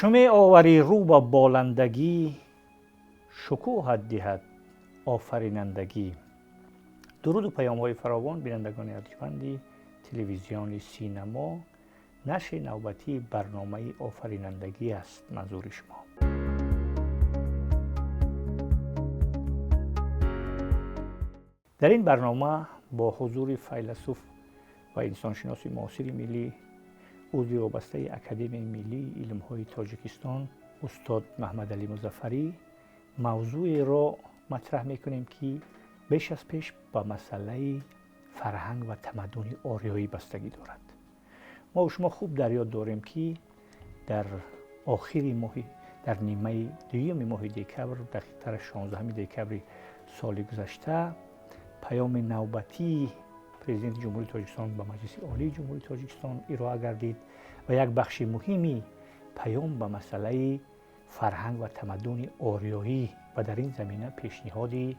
Чу меоварӣ рӯ ба боландагӣ, шукӯҳат диҳад офаринандагӣ. Дуруду паёмҳои фаровон, бинандагони арҷманди телевизиони Синамо, нашри навбатии барномаи офаринандагӣ аст манзури шумо. Дар ин барнома бо ҳузури файласуф ва инсоншиноси муосири миллӣ, узви вобастаи Академияи миллии илмҳои Тоҷикистон устод Маҳмадалӣ Музаффарӣ мавзӯеро матраҳ мекунем, ки беш аз пеш ба масъалаи фарҳанг ва тамаддуни ориёӣ бастагӣ дорад. Мо шумо хуб дар ёд дорем, ки дар охири моҳи, дар нимаи дуюми моҳи декабр, дақиқтар 16 декабри соли гузашта, паёми навбатии Президенти Ҷумҳурии Тоҷикистон ба Маҷлиси Олии Ҷумҳурии Тоҷикистон ироа гардид ва як бахши муҳими паём ба масъалаи фарҳанг ва тамаддуни ориёӣ ва дар ин замина пешниҳоди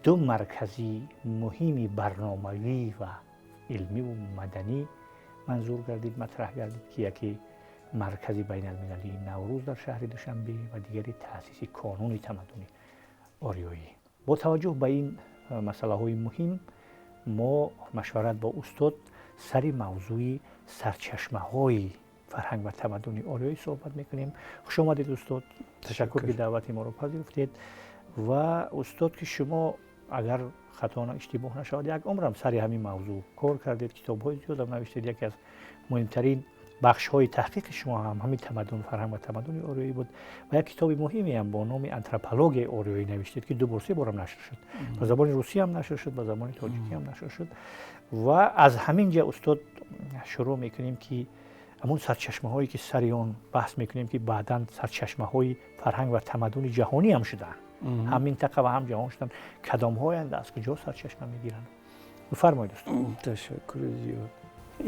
ду маркази муҳими барномавӣ ва илмиву маданӣ манзур гардид, матраҳ гардид, ки яке маркази байналмилалии Наврӯз дар шаҳри Душанбе ва дигари таъсиси Кануни тамаддуни ориёӣ. Бо таваҷҷӯҳ ба ин масъалаҳои муҳим мо машварат бо устод сари мавзӯи сарчашмаҳои фарҳанг ва тамаддуни ориёӣ суҳбат мекунем. Хуш омадед, устод. Ташаккур, ки даъвати моро пазируфтед. Ва устод, ки шумо агар хато иштибоҳ нашавад, як умрам сари ҳамин мавзӯъ кор кардед, китобҳои зиёдам навиштед. Яке аз муҳимтарин бахшҳои таҳқиқи шумо ҳам ҳамин тамаддун, фарҳанг ва тамаддуни ориёӣ буд ва як китоби муҳиме ҳам бо номи антропологияи ориёӣ навиштед, ки ду бор, се борам нашр шуд, ба забони русӣ ҳам нашр шуд, ба забони тоҷикӣ ҳам нашр шуд. Ва аз ҳамин ҷа, устод, шурӯъ мекунем, ки ҳамун сарчашмаҳое, ки сари он баҳс мекунем, ки баъдан сарчашмаҳои фарҳанг ва тамаддуни ҷаҳонӣ ҳам шуданд, ҳам минтақа ва ҳам ҷаҳон шуданд, кадомҳоянд, аз куҷо сарчашма мегиранд? Бифармоед, устод. Ташаккури зиёд.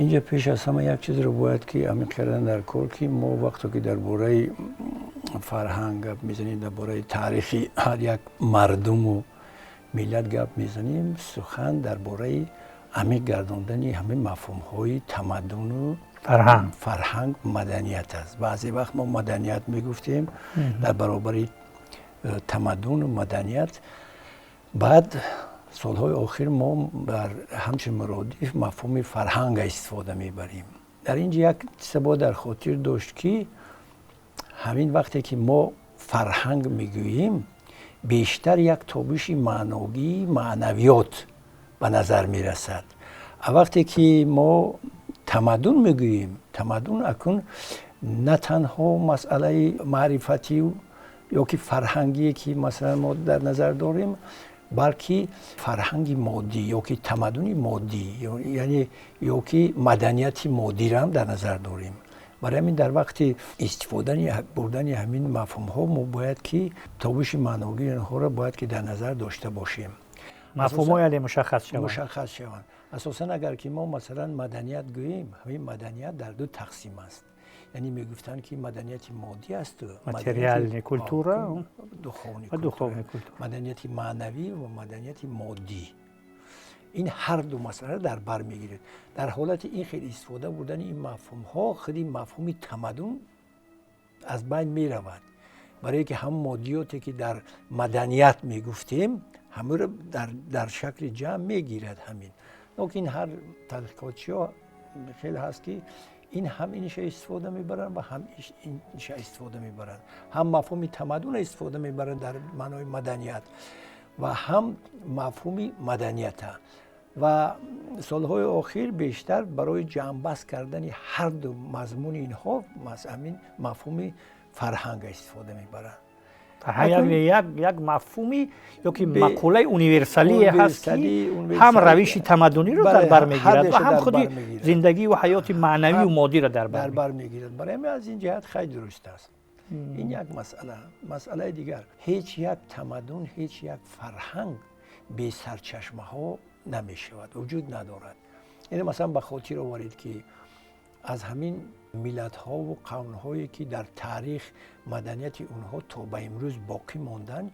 Инҷа пеш аз ҳама як чизро бояд ки амиқ кардан дар кор, ки мо вақто ки дар бораи фарҳанг гап мезанем, дар бораи таърихи ҳар як мардуму миллат гап мезанем, сухан дар бораи амиқ гардондани ҳамин мафҳумҳои тамаддуну фарҳанг, маданият аст. Баъзе вақт мо маданият мегуфтем дар баробари тамаддуну маданият. Баъд солҳои охир мо бар ҳамчун муродиф мафҳуми фарҳанга истифода мебарем. Дар ин ҷо як чиза бояд дар хотир дошт, ки ҳамин вақте ки мо фарҳанг мегӯем, бештар як тобиши маъногии маънавиёт ба назар мерасад. А вақте ки мо тамаддун мегӯем, тамаддун акун на танҳо масъалаи маърифатию ё ки фарҳангие, ки масалан мо дар назар дорем, балки фарҳанги моддӣ ё ки тамаддуни моддӣ, яъне ё ки маданияти моддиро ҳам дар назар дорем. Барои ҳамин дар вақти истифодани бурдани ҳамин мафҳумҳо мо бояд ки тобиши маъногии онҳоро бояд ки дар назар дошта бошем. Мафҳумҳо яъне мушаххас шаванд. Мушаххас шаванд. Асосан агар ки мо масалан маданият гӯем, ҳамин маданият дар ду тақсим аст. Яъне мегуфтанд, ки маданияти моддӣ асту материальная культура духовная культура, маданияти маънавӣ ва маданияти моддӣ. Ин ҳар ду масъала дар бар мегирад. Дар ҳолати ин хел истифода бурдани ин мафҳумҳо худи мафҳуми тамаддун аз байн меравад, барое ки ҳам моддиёте, ки дар маданият мегуфтем, ҳамаро дар шакли ҷамъ мегирад ҳамин. Лекин ҳар тадқиқотчиҳо хеле ҳаст, ки ин ҳам инша истифода мебаранд ва ҳам инша истифода мебаранд, ҳам мафҳуми тамаддунро истифода мебаранд дар маънои маданият ва ҳам мафҳуми маданията. Ва солҳои охир бештар барои ҷамъбаст кардани ҳар ду мазмуни инҳо ҳамин мафҳуми фарҳанга истифода мебаранд. Фарҳанг як мафҳуми ё ки мақулаи универсалие ҳаст, ки ҳам равиши тамаддуниро дар бар мегирад ва ҳам худи зиндагӣ ва ҳаёти маънавию моддиро дар бар мегирад. Барои ҳамин аз ин ҷиҳат хеле дуруст аст. Ин як масъала. Масъалаи дигар, ҳеҷ як тамаддун, ҳеҷ як фарҳанг бе сарчашмаҳо намешавад, вуҷуд надорад. Яъне масалан ба хотир оваред, ки аз ҳамин миллатҳову қавмҳое, ки дар таърих маданияти онҳо то ба имрӯз боқӣ монданд,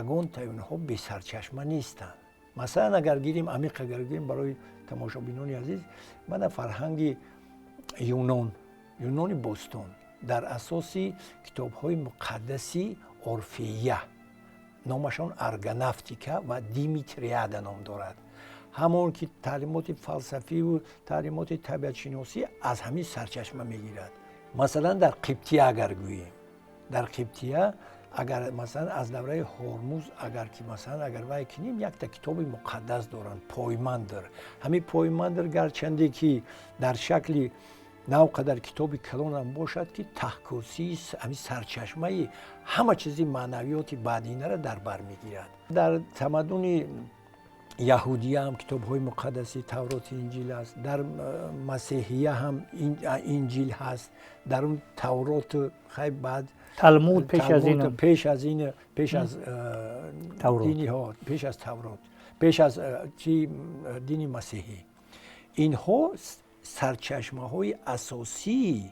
ягонтаи онҳо бесарчашма нестанд. Масалан, агар гирем, амиқ агар гирем, барои тамошобинони азиз, мана фарҳанги юнон, юнони бостон. Дар асоси китобҳои муқаддаси орфея, номашон Аргонавтика ва Димитриада ном дорад. Ҳамон ки таълимоти фалсафиву таълимоти табиатшиносӣ аз ҳамин сарчашма мегирад. Масалан, дар Қибтия агар гӯем, дар Қибтия агар, масалан, аз давраи Ҳормуз агар ки, масалан, агар вай кинем, якта китоби муқаддас доранд, Поймандр. Ҳамин Поймандр, гарчанде ки дар шакли нав қадар китоби калонам бошад, ки таҳкурсии ҳамин сарчашмаи ҳама чизи маънавиёти баъдинаро дар бар мегирад. Дар тамаддуни яҳудия ҳам китобҳои муқаддаси Тавроти, Инҷил аст, дар масеҳия ҳам Инҷил ҳаст, дар он Тавроту хай баъд Талмуд пеш аз ин. Пеш аз ин, пеш аз диниҳо, пеш аз Таврот, пеш аз чи, дини масеҳӣ. Инҳо сарчашмаҳои асосии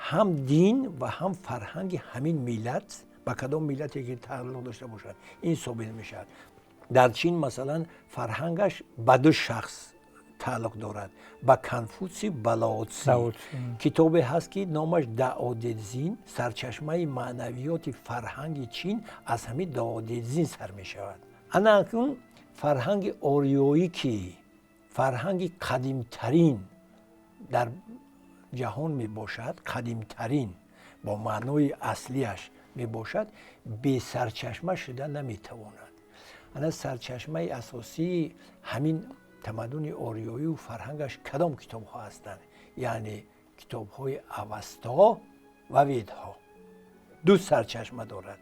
ҳам дин ва ҳам фарҳанги ҳамин миллат, ба кадом миллате ки тааллуқ дошта бошад, ин собит мешавад. Дар Чин, масалан, фарҳангаш ба ду шахс тааллуқ дорад, ба Конфутсий, ба Лаотси. Китобе ҳаст, ки номаш Даодедзин. Сарчашмаи маънавиёти фарҳанги Чин аз ҳамин Даодедзин сар мешавад. Ана акнун фарҳанги ориёӣ, ки фарҳанги қадимтарин дар ҷаҳон мебошад, қадимтарин бо маънои аслиаш мебошад, бесарчашма шуда наметавонад. Ана сарчашмаи асосии ҳамин тамаддуни ориёию фарҳангаш кадом китобҳо ҳастанд? Яъне китобҳои Авасто ва Ведҳо. Ду сарчашма дорад.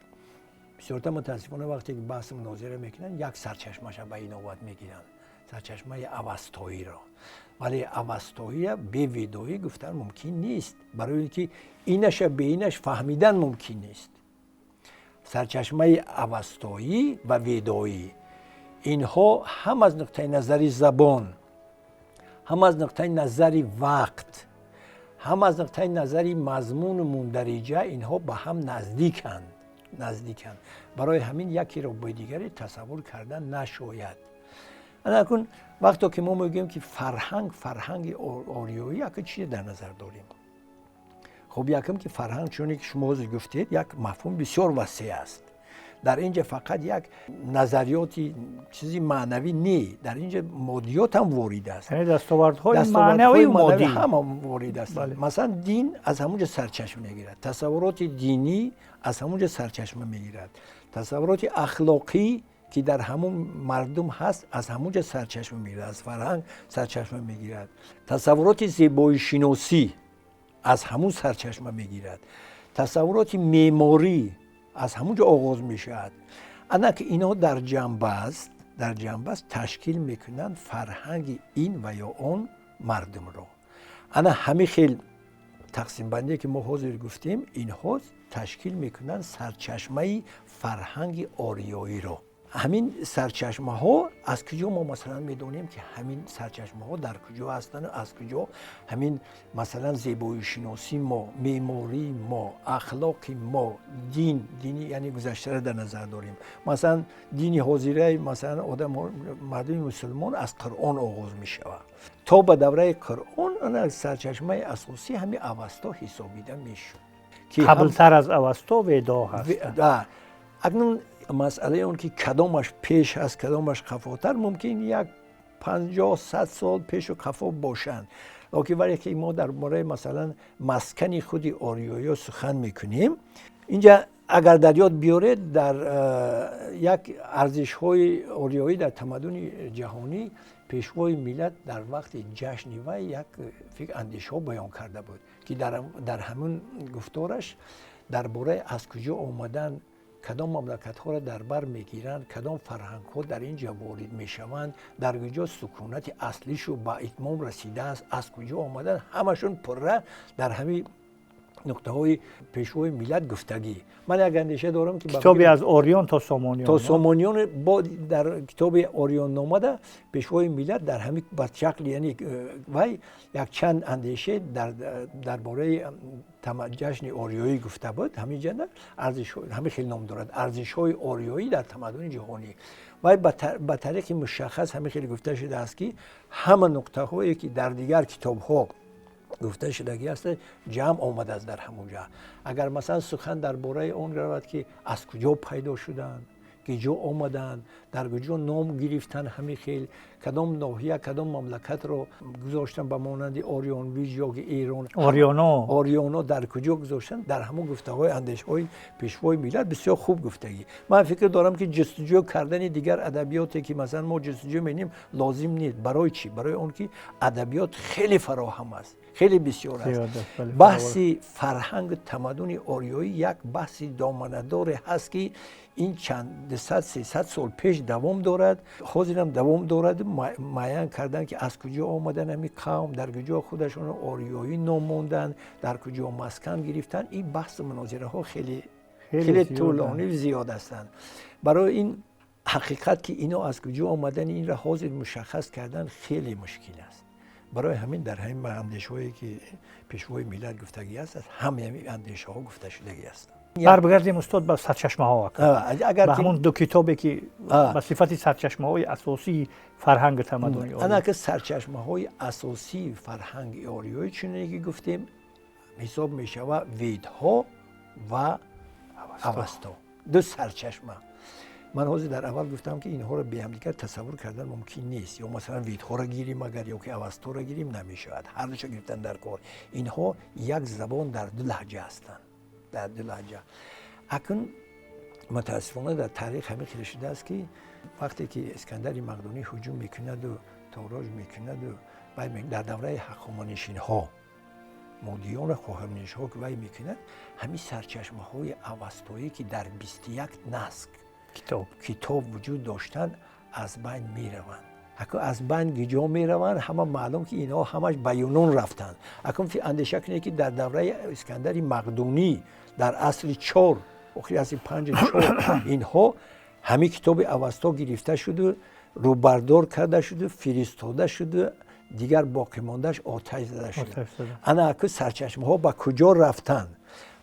Бисёрта, мутаассифона, вақте ки баҳси мунозира мекунанд, як сарчашмаша ба инобат мегиранд, сарчашмаи авастоиро. Вале авастоия бе ведоӣ гуфтан мумкин нест, барои ин ки инаша бе инаш фаҳмидан мумкин нест. Сарчашмаи авастоӣ ва ведоӣ, инҳо ҳам аз нуқтаи назари забон, ҳам аз нуқтаи назари вақт, ҳам аз нуқтаи назари мазмуну мундариҷа инҳо ба ҳам наздиканд. Барои ҳамин якеро бо дигаре тасаввур кардан нашояд. Анакун вақто ки мо мегӯем, ки фарҳанг, фарҳанги ориёӣ, яке чизе дар назар дорем. Хуб, якум ки фарҳанг, чуне ки шумо ҳозир гуфтед, як мафҳум бисёр васеъ аст. Дар ин ҷа фақат як назариёти чизи маънавӣ не, дар ин ҷа моддиёт ҳам ворид аст. Яъне дастовардҳои маънавию моддӣ ҳама ворид аст. Масалан, дин аз ҳамон ҷа сарчашма мегирад, тасаввуроти динӣ аз ҳамон ҷа сарчашма мегирад, тасаввуроти ахлоқӣ, ки дар ҳамон мардум ҳаст, аз ҳамон ҷа сарчашма мегирад, аз фарҳанг сарчашма мегирад, тасаввуроти зебоишиносӣ аз ҳамун сарчашма мегирад, тасаввуроти меъморӣ аз ҳамун ҷо оғоз мешавад. Ана ки инҳо дар ҷанбаст ташкил мекунанд фарҳанги ин ва ё он мардумро. Ана ҳамин хел тақсимбандие, ки мо ҳозир гуфтем, инҳо ташкил мекунанд сарчашмаи фарҳанги ориёиро. Ҳамин сарчашмаҳо аз куҷо, мо, масалан, медонем, ки ҳамин сарчашмаҳо дар куҷо ҳастанд, аз куҷо ҳамин, масалан, зебоишиносии мо, меъмории мо, ахлоқи мо, дин, дини, яъне гузаштаро дар назар дорем. Масалан, дини ҳозираи, масалан, одам, мардуми мусулмон аз Қуръон оғоз мешавад. То ба давраи Қуръон ана сарчашмаи асосӣ ҳамин Авасто ҳисобида мешуд. Қаблтар аз Авасто Ведо ҳаст. Акнун масъалаи он ки кадомаш пеш аст, кадомаш қафотар, мумкин як 50-100 сол пешу қафо бошанд. Локин вале ки мо дар бораи, масалан, маскани худи ориёиё сухан мекунем, инҷа агар дар ёд биёред, дар як арзишҳои ориёӣ дар тамаддуни ҷаҳонӣ Пешвои миллат дар вақти ҷашни вай як фикр, андешаҳо баён карда буд, ки дар ҳамин гуфтораш дар бораи аз куҷо омадан, кадом мамлакатҳоро дар бар мегиранд, кадом фарҳангҳо дар ин ҷо ворид мешаванд, дар куҷо сукунати аслишу ба итмом расидааст, аз куҷо омадан, ҳамашон пурра дар ҳамин нуқтаҳои Пешвои миллат гуфтагӣ. Ман як андеша дорам, ки китоби «Аз ориён то сомониён». То сомониён. Бо дар китоби Ориённомада Пешвои миллат дар ҳамин ба шакли, яъне вай якчанд андеше дар бораи ҷашни ориёӣ гуфта буд. Ҳамин ҷанда ҳамин хел ном дорад, «Арзишҳои ориёӣ дар тамаддуни ҷаҳонӣ». Вай ба тариқи мушаххас ҳамин хел гуфта шудааст, ки ҳама нуқтаҳое, ки дар дигар китобҳо гуфта шудагӣ аст, ҷамъ омадааст дар ҳамон ҷо. Агар масалан сухан дар бораи он равад, ки аз куҷо пайдо шуданд, куҷо омаданд, дар куҷо ном гирифтанд, ҳамин хел кадом ноҳия, кадом мамлакатро гузоштанд, ба монанди Ориён Виж ё ки Эрон, Ориёно дар куҷо гузоштанд, дар ҳамон гуфтаҳои андешаҳои пешвои миллат бисёр хуб гуфтагӣ. Ман фикр дорам, ки ҷустуҷӯ кардани дигар адабиёте, ки масалан мо ҷустуҷӯ менем, лозим нест. Барои чӣ? Барои он ки адабиёт хеле фароҳам аст, хеле бисёр аст. Баҳси фарҳангу тамаддуни ориёӣ як баҳси доманадоре ҳаст, ки ин чанд дусад сесад сол пеш давом дорад, ҳозирам давом дорад. Муайян кардан, ки аз куҷо омадан ҳамин қавм, дар куҷо худашонро ориёӣ ном монданд, дар куҷо маскан гирифтанд, ин баҳсу мунозираҳо хеле хеле тӯлонӣ зиёд ҳастанд. Барои ин ҳақиқат, ки ино аз куҷо омадани инро ҳозир мушаххас кардан хеле мушкил аст. Барои ҳамин дар ҳамин андешаҳое, ки пешвои миллат гуфтагӣ аст, ҳамаи ҳамин андешаҳо гуфта шудагӣ ҳастанд. Баргардем, устод, ба сарчашмаҳо, агар ба ҳамон ду китобе, ки ба сифати сарчашмаҳои асосии фарҳанги тамаддуни ана ки сарчашмаҳои асосии фарҳанги ориёӣ, чуне ки гуфтем, ҳисоб мешавад Ведҳо ва Авасто, ду сарчашма. Ман ҳозир дар аввал гуфтам, ки инҳоро беҳамдигар тасаввур кардан мумкин нест. Ё масалан Ведҳоро гирим агар, ё ки Авасторо гирим, намешавад. Ҳар душа гирифтан дар кор. Инҳо як забон дар ду лаҳҷа ҳастанд, дар ду лаҳҷа. Акун мутаассифона дар таърих ҳамин хеле шудааст, ки вақте ки Искандари Мақдунӣ ҳуҷум мекунаду тороҷ мекунаду дар давраи ҳахоманишинҳо, модиёнро хохаманишҳо ки вай мекунад, ҳамин сарчашмаҳои авастоӣ, ки дар 21 наск китоб вуҷуд доштанд, аз байн мераванд. Акун аз байн куҷо мераванд? Ҳама маълум, ки инҳо ҳамаш ба Юнон рафтанд. Акун андеша кунед, ки дар давраи Искандари Мақдунӣ, дар асри чор, охири асри панҷу чор, инҳо ҳамин китоби Авасто гирифта шуду рӯбардор карда шуду фиристода шуду дигар боқимондааш оташ зада шуд. Ана аку сарчашмаҳо ба куҷо рафтанд?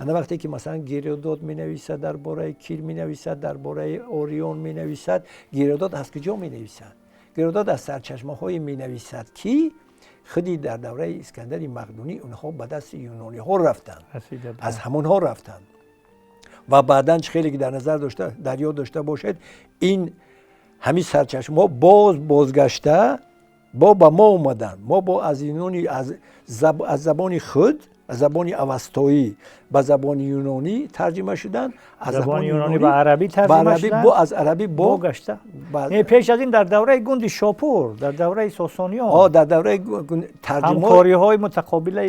Ана вақте ки масалан Геродот менависад, дар бораи Кир менависад, дар бораи Орион менависад, Геродот аз куҷо менависад? Геродот аз сарчашмаҳое менависад, ки худи дар давраи Искандари Мақдунӣ онҳо ба дасти юнониҳо рафтанд, аз ҳамонҳо рафтанд. Ва баъдан чӣ хеле ки дар назар дошта, дар ёд дошта бошед, ин ҳамин сарчашмаҳо боз бозгашта бо ба мо омаданд. Мо бо аз юнони аз забони худ, аз забони авастоӣ ба забони юнонӣ тарҷима шуданд. Аз забони юнонӣ ба арабӣ тарҷима шуданд. Бо аз арабӣ бо гашта. Не, пеш аз ин дар давраи Гунди Шопур, дар давраи Сосониён. Дар давраи тарҷума, ҳамкориҳои мутақобила.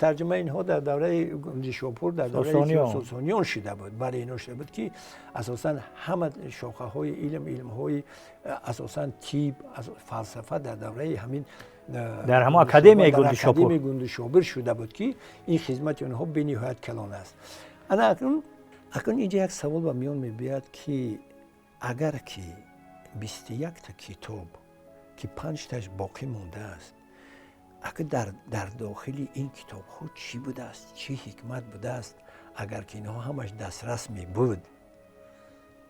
Тарҷумаи инҳо дар давраи Гунди Шопур, дар давраи Сосониён шуда буд. Бале, инҳо шуда буд, ки асосан ҳама шохаҳои илм, илмҳои асосан тиб, фалсафа дар давраи ҳамин дар ҳамон академияи Гундишопур, академияи Гундишопур шуда буд, ки ин хизмати онҳо бениҳоят калон аст. Ана акнун инҷа як савол ба миён мебиёяд, ки агар ки 21-та китоб, ки панҷташ боқӣ мондааст, ака дар дохили ин китобҳо чӣ будааст, чӣ ҳикмат будааст? Агар ки инҳо ҳамаш дастрас мебуд,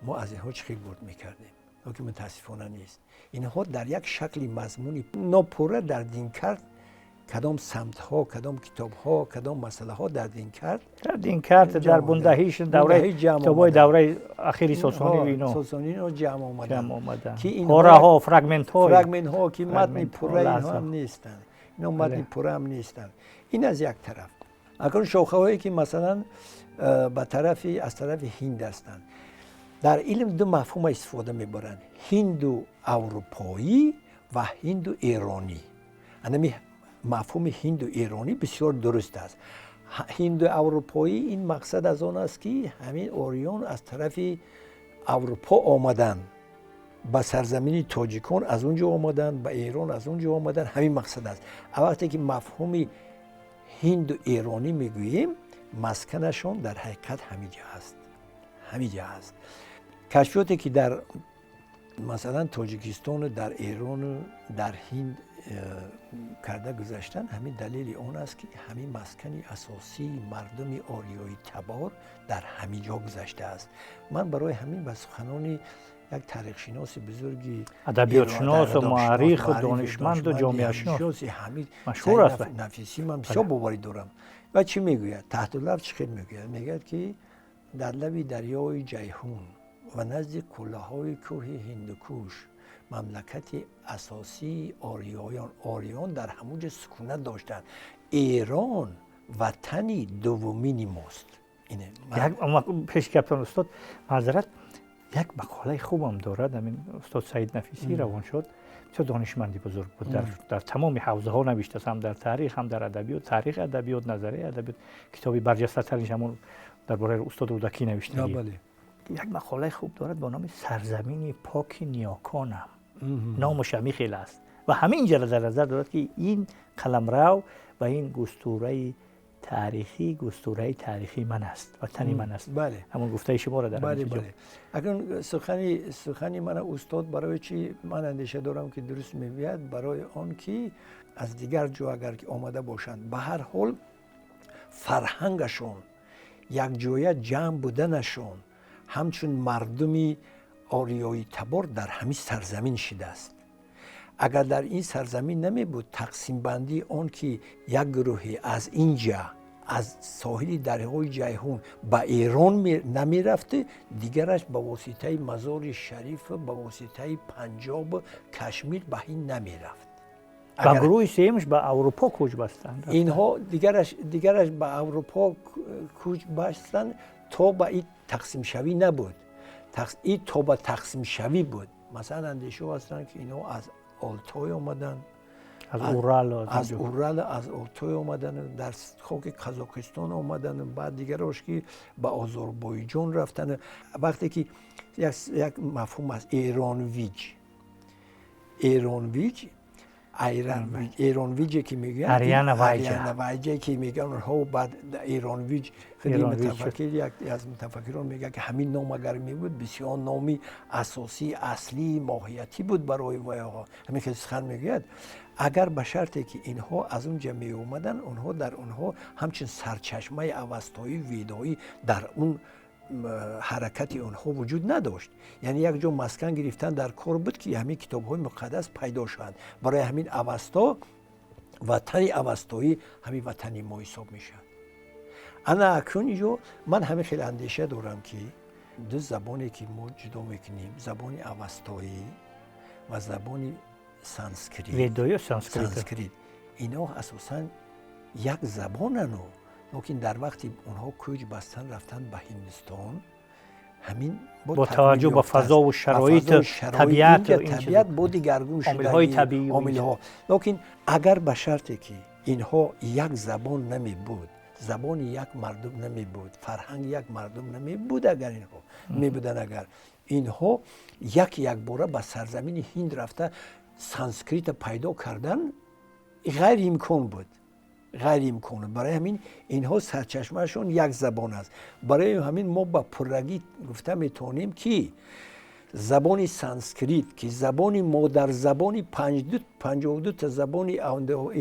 мо аз инҳо чӣ хел бурд мекардем? Лекин мутаассифона нест. Инҳо дар як шакли мазмуни нопурра дар Динкарт, кадом самтҳо, кадом китобҳо, кадом масъалаҳо дар Динкарт, дар Динкарт, дар Бундаҳиш, давраи китобҳои давраи ахири сосонӣ, ино сосонино ҷамъ омаданд, ки пораҳо, фрагментҳо, фрагментҳо, ки матни пурра инҳо ҳам нестанд, ино матни пурра ҳам нестанд. Ин аз як тараф. Акнун шохаҳое, ки масалан ба тарафи аз тарафи ҳинд ҳастанд, дар илм ду мафҳума истифода мебаранд: ҳинду аврупоӣ ва ҳинду эронӣ. Анами мафҳуми ҳинду эронӣ бисёр дуруст аст. Ҳинду аврупоӣ ин мақсад аз он аст, ки ҳамин ориён аз тарафи Аврупо омаданд ба сарзамини тоҷикон, аз он ҷо омаданд ба Эрон, аз он ҷо омаданд, ҳамин мақсад аст. А вақте ки мафҳуми ҳинду эронӣ мегӯем, масканашон дар ҳақиқат ҳамиҷа аст, ҳамиҷа аст. Кашфиёте ки дар масалан Тоҷикистону дар Эрону дар Ҳинд карда гузаштанд, ҳамин далели он аст, ки ҳамин маскани асосии мардуми ориёи табор дар ҳамин ҷо гузаштааст. Ман барои ҳамин ба суханони Як таърихшиноси бузурги, адабиётшиносу муарриху донишманду ҷомеашинос ҳамин машҳур аст. Нафисӣ ман бисёр боварӣ дорам. Ва чӣ мегӯяд? Таҳтулаф чӣ хел мегӯяд? Мегӯяд, ки дар лаби дарёи Ҷайҳун ва назди қуллаҳои кӯҳи Ҳиндукуш мамлакати асосии ориёён, ориён дар ҳамон ҷо сукунат доштанд. Эрон ватани дуввумини мост. Пеш гаптон, устод, маъзарат, як мақолаи хубам дорад ҳамин устод Саид Нафисӣ, равоншод, бисёр донишманди бузург буд, дар тамоми ҳавзаҳо навиштааст, ҳам дар таърих, ҳам дар адабиёт, таърихи адабиёт, назарияи адабиёт. Китоби барҷастатаринш ҳамон дар бораи устод Рӯдакӣ навиштагӣ. Як мақолаи хуб дорад бо номи «Сарзамини поки ниёконам», номаш ҳамин хел аст ва ҳамин ҷара дар назар дорад, ки ин қаламрав ва ин густураи таърихӣ, густураи таърихии ман аст, ватани ман аст. Ҳамон гуфтаи шуморо дар Бале, акнун сухани мана устод барои чӣ ман андеша дорам, ки дуруст мегӯяд? Барои он ки аз дигар ҷо агар ки омада бошанд, ба ҳар ҳол фарҳангашон якҷоя ҷамъ буданашон ҳамчун мардуми ориёитабор дар ҳамин сарзамин шидааст. Агар дар ин сарзамин намебуд, тақсимбандии он ки як гурӯҳе аз ин ҷа, аз соҳили дарёи Ҷайҳун ба Эрон намерафт, дигараш ба воситаи Мазори Шариф, ба воситаи Панҷобу Кашмир ба ҳинд намерафт. Ба гурӯҳи сеюмаш ба Аврупо кӯч бастанд. Инҳо дигараш ба Аврупо кӯч бастанд, то ба ин тақсимшавӣ набуд. Ин то ба тақсимшавӣ буд. Масалан, андешаҳо ҳастанд, ки инҳо аз Олтой омаданд. Аз Урал. Аз Урал, аз Олтой омаданд, дар хоки Қазоқистон омаданд, баъд дигарош ки ба Озарбойҷон рафтанд. Вақте ки як мафҳум аст, эронвиҷ, эронвиҷ, эронвиҷе ки мегӯянд, арианавайҷе ки мегӯянд онҳо, баъд эронвиҷ худи мутафаккир, як аз мутафаккирон мегӯяд, ки ҳамин ном агар мебуд, бисёр номи асосии, аслии, моҳиятӣ буд барои вайҳо. Ҳамин хел сухан мегӯяд. Агар ба шарте ки инҳо аз он ҷа меомаданд, онҳо дар онҳо ҳамчун сарчашмаи авастоӣ, ведоӣ дар он ҳаракати онҳо вуҷуд надошт. Яъне як ҷо маскан гирифтан дар кор буд, ки ҳамин китобҳои муқаддас пайдо шаванд. Барои ҳамин Авасто, ватани авастоӣ, ҳамин ватани мо ҳисоб мешавад. Ана акнун инҷо ман ҳамин хел андеша дорам, ки ду забоне ки мо ҷудо мекунем, забони авастоӣ ва забони санскрит, санскрит, инҳо асосан як забонану, лекин дар вақти онҳо кӯч бастан, рафтан ба Ҳиндустон, ҳамин бо таваҷҷӯҳ ба фазову шароит, табиат, табиат бо дигаргун омилҳои табиӣ, омилҳо. Лекин агар ба шарте ки инҳо як забон намебуд, забони як мардум намебуд, фарҳанги як мардум намебуд, агар инҳо мебуданд, агар инҳо як якбора ба сарзамини Ҳинд рафта санскрита пайдо кардан ғайриимкон буд, ғайриимкон. Барои ҳамин инҳо сарчашмаашон як забон аст. Барои ҳамин мо ба пуррагӣ гуфта метавонем, ки забони санскрит, ки забони модарзабони 52 та забони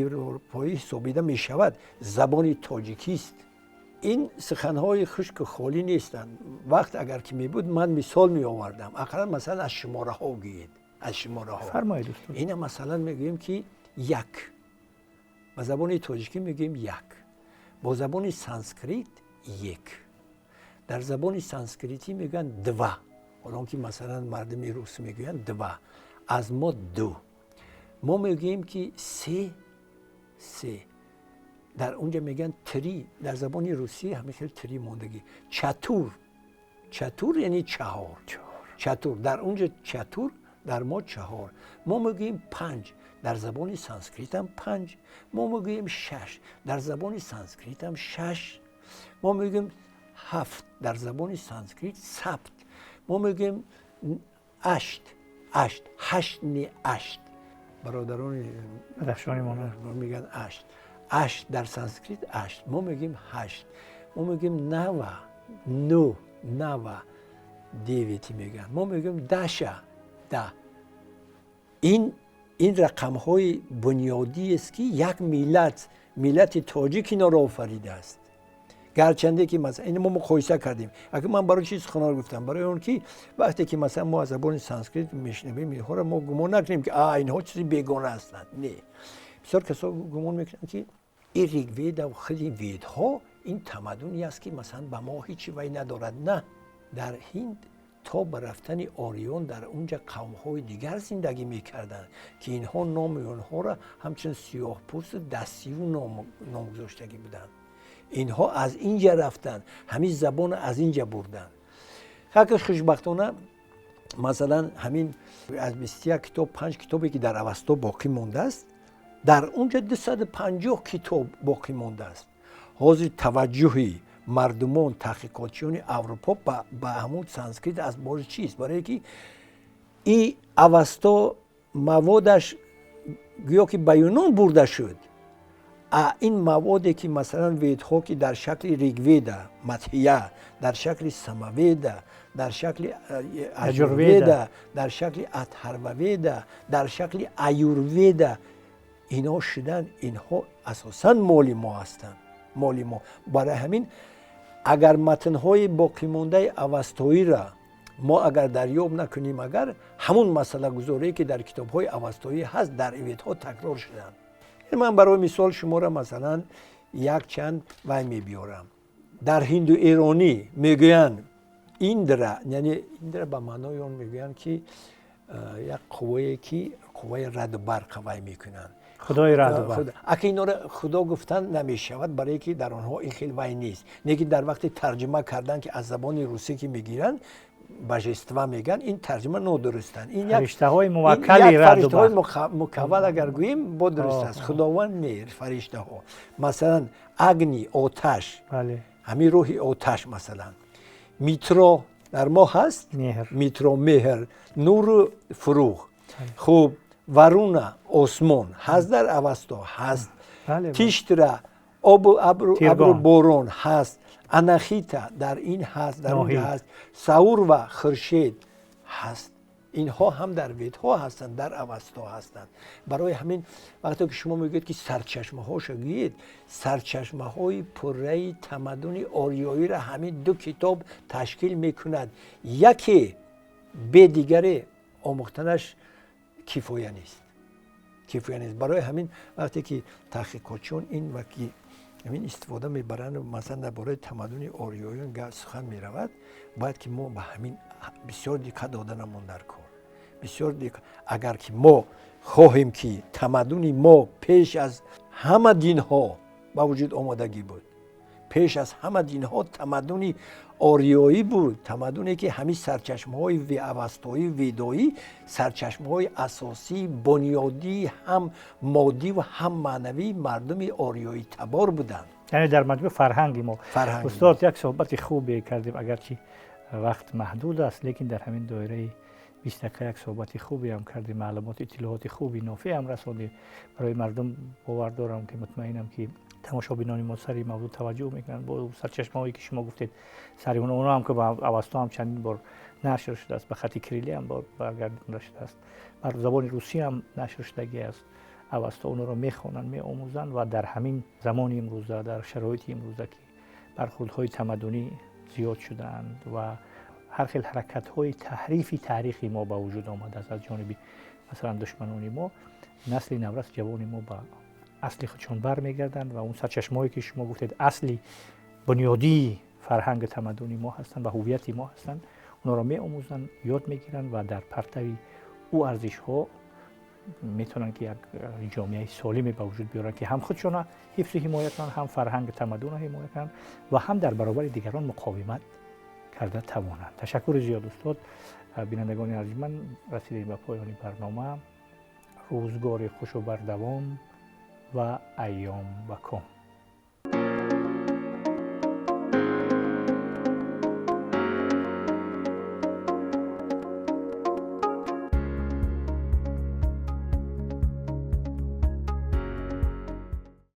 европоӣ ҳисобида мешавад, забони тоҷикист. Ин суханҳои хушку холӣ нестанд. Вақт агар ки мебуд, ман мисол меовардам. Ақаллан, масалан, аз шумораҳо гӯед, аз шумораҳо. Фармоед. Ина, масалан, мегӯем, ки як, ба забони тоҷикӣ мегӯем як, бо забони санскрит ек. Дар забони санскритӣ мегӯянд два, ҳолон ки, масалан, мардуми рус мегӯянд два, аз мо ду. Мо мегӯем, ки се, се, дар онҷа мегӯянд три. Дар забони русӣ ҳамин хел три мондагӣ. Чатур, чатур яъне чаҳор, чатур дар онҷа чатур, дар мо чаҳор. Мо мегӯем панҷ, дар забони санскритам панҷ. Мо мегӯем шаш, дар забони санскритам шаш. Мо мегӯем ҳафт, дар забони санскрит сапт. Мо мегӯем ашт, ашт, ҳашт, не ашт. Бародарони Бадахшони мегӯянд ашт, ашт, дар санскрит ашт, мо мегӯем ҳашт. Мо мегӯем нава, ну, нава, девять мегӯянд, мо мегӯем даша, да. Ин рақамҳои бунёдиест, ки як миллат, миллати тоҷик, инҳоро офаридааст. Гарчанде ки масалан ин мо муқоиса кардем. Агар ман барои чӣ суханро гуфтам? Барои он ки вақте ки масалан мо аз забони санскрит мешунавем, инҳоро мо гумон накунем, ки а инҳо чизи бегона ҳастанд. Не, бисёр касо гумон мекунанд, ки ин Ригведа, худи Ведҳо, ин тамаддуне аст, ки масалан ба мо ҳеҷ вай надорад. На, дар Ҳинд то ба рафтани ориён дар унҷа қавмҳои дигар зиндагӣ мекарданд, ки инҳо номи онҳоро ҳамчун сиёҳпӯсту дастию номгузоштагӣ буданд. Инҳо аз инҷа рафтанд, ҳамин забонро аз инҷа бурданд. Хаки хушбахтона, масалан, ҳамин аз 21 китоб, панҷ китобе ки дар Авасто боқӣ мондааст, дар унҷа 250 китоб боқӣ мондааст. Ҳозир таваҷҷӯҳи мардумон, таҳқиқотчиёни Аврупо ба ҳамун санскрит аз бори чист? Барое ки и Авасто маводаш гӯё ки ба Юнон бурда шуд, а ин маводе ки масалан Ведҳо, ки дар шакли Ригведа Мадҳия, дар шакли Самаведа, дар шакли Аҷурведа, дар шакли Атҳарваведа, дар шакли Аюрведа инҳо шуданд, инҳо асосан моли мо ҳастанд, моли мо. Барои ҳамин агар матнҳои боқимондаи авастоиро мо агар дарёб накунем, агар ҳамун масъалагузорие ки дар китобҳои авастоӣ ҳаст, дар Ведҳо такрор шуданд. Ман барои мисол шуморо масалан якчанд вай мебиёрам. Дар ҳинду эронӣ мегӯянд Индра, яъне Индра ба маънои он мегӯянд, ки як қуввае, ки қувваи раъду барқа вай мекунанд. Худои раъду барқ. Ака, инора худо гуфтан намешавад, барое ки дар онҳо ин хел вай нест. Лекин дар вақти тарҷума кардан, ки аз забони русӣ ки мегиранд, божества мегӯянд, ин тарҷума нодурустанд. Ин фариштаҳои муваккали раъду фариштаҳои мукаввал агар гӯем, бо дуруст аст. Худованд не, фариштаҳо. Масалан, Агни, оташ, ҳамин рӯҳи оташ. Масалан, Митро дар мо ҳаст, Митро, меҳр, нуру фурӯғ. Хуб, Варуна, осмон ҳаст, дар Авасто ҳаст. Тиштра, обу абру борон ҳаст. Анахита дар ин ҳаст, дар онҷа ҳаст. Саурва, хуршед ҳаст. Инҳо ҳам дар Ведҳо ҳастанд, дар Авасто ҳастанд. Барои ҳамин вақте ки шумо мегӯед, ки сарчашмаҳошо гӯед, сарчашмаҳои пурраи тамаддуни ориёиро ҳамин ду китоб ташкил мекунад. Яке бе дигаре омӯхтанаш кифоя нест, кифоя нест. Барои ҳамин вақте ки таҳқиқотчиён ин ва ки ҳамин истифода мебаранд, масалан, дар бораи тамаддуни ориёиён сухан меравад, бояд ки мо ба ҳамин бисёр диққат доданамон дар кор, бисёр. Агар ки мо хоҳем, ки тамаддуни мо пеш аз ҳама динҳо ба вуҷуд омодагӣ буд, пеш аз ҳама динҳо тамаддуни ориёӣ буд, тамаддуне ки ҳамин сарчашмаҳои авастоӣ, ведоӣ сарчашмаҳои асосии бунёдии ҳам моддӣ ва ҳам маънавии мардуми ориёӣ табор буданд. Яъне дар маҷмӯъ фарҳанги мо. Устод, як суҳбати хубе кардем, агарчи вақт маҳдуд аст, лекин дар ҳамин доираи 20 дақиқа як суҳбати хубе ҳам кардем, маълумоти, иттилооти хуби нофеъ ҳам расондем барои мардум. Бовар дорам, ки мутмаинам, ки тамошобинони мо сари мавзӯъ таваҷҷӯҳ мекунанд. Бо сарчашмаҳое ки шумо гуфтед, сари оно ҳам ки ба Авасто ҳам чандин бор нашр шудааст, ба хати кириллӣ ҳам бор баргардонда шудааст, бар забони русӣ ҳам нашр шудагӣ аст Авасто, онро мехонанд, меомӯзанд ва дар ҳамин замони имрӯза, дар шароити имрӯза, ки бархурдҳои тамаддунӣ зиёд шудаанд ва ҳар хел ҳаракатҳои таҳрифи таърихи мо ба вуҷуд омадааст аз ҷониби, масалан, душманони мо, насли наврас, ҷавони мо ба асли худшон бармегарданд ва он сарчашмаҳое ки шумо гуфтед, асли бунёдии фарҳанги тамаддуни мо ҳастанд ва ҳуввияти мо ҳастанд, онҳоро меомӯзанд, ёд мегиранд ва дар партави ӯ арзишҳо метавонанд, ки як ҷомеаи солиме ба вуҷуд биёранд, ки ҳам худшона ҳифзу ҳимоя кунанд, ҳам фарҳанги тамаддунро ҳимоя кунанд ва ҳам дар баробари дигарон муқовимат карда тавонанд. Ташаккури зиёд, устод. Бинандагони арҷманд, расидем ба поёни барнома. Рӯзгори хушу бардавом ва айём ба ком.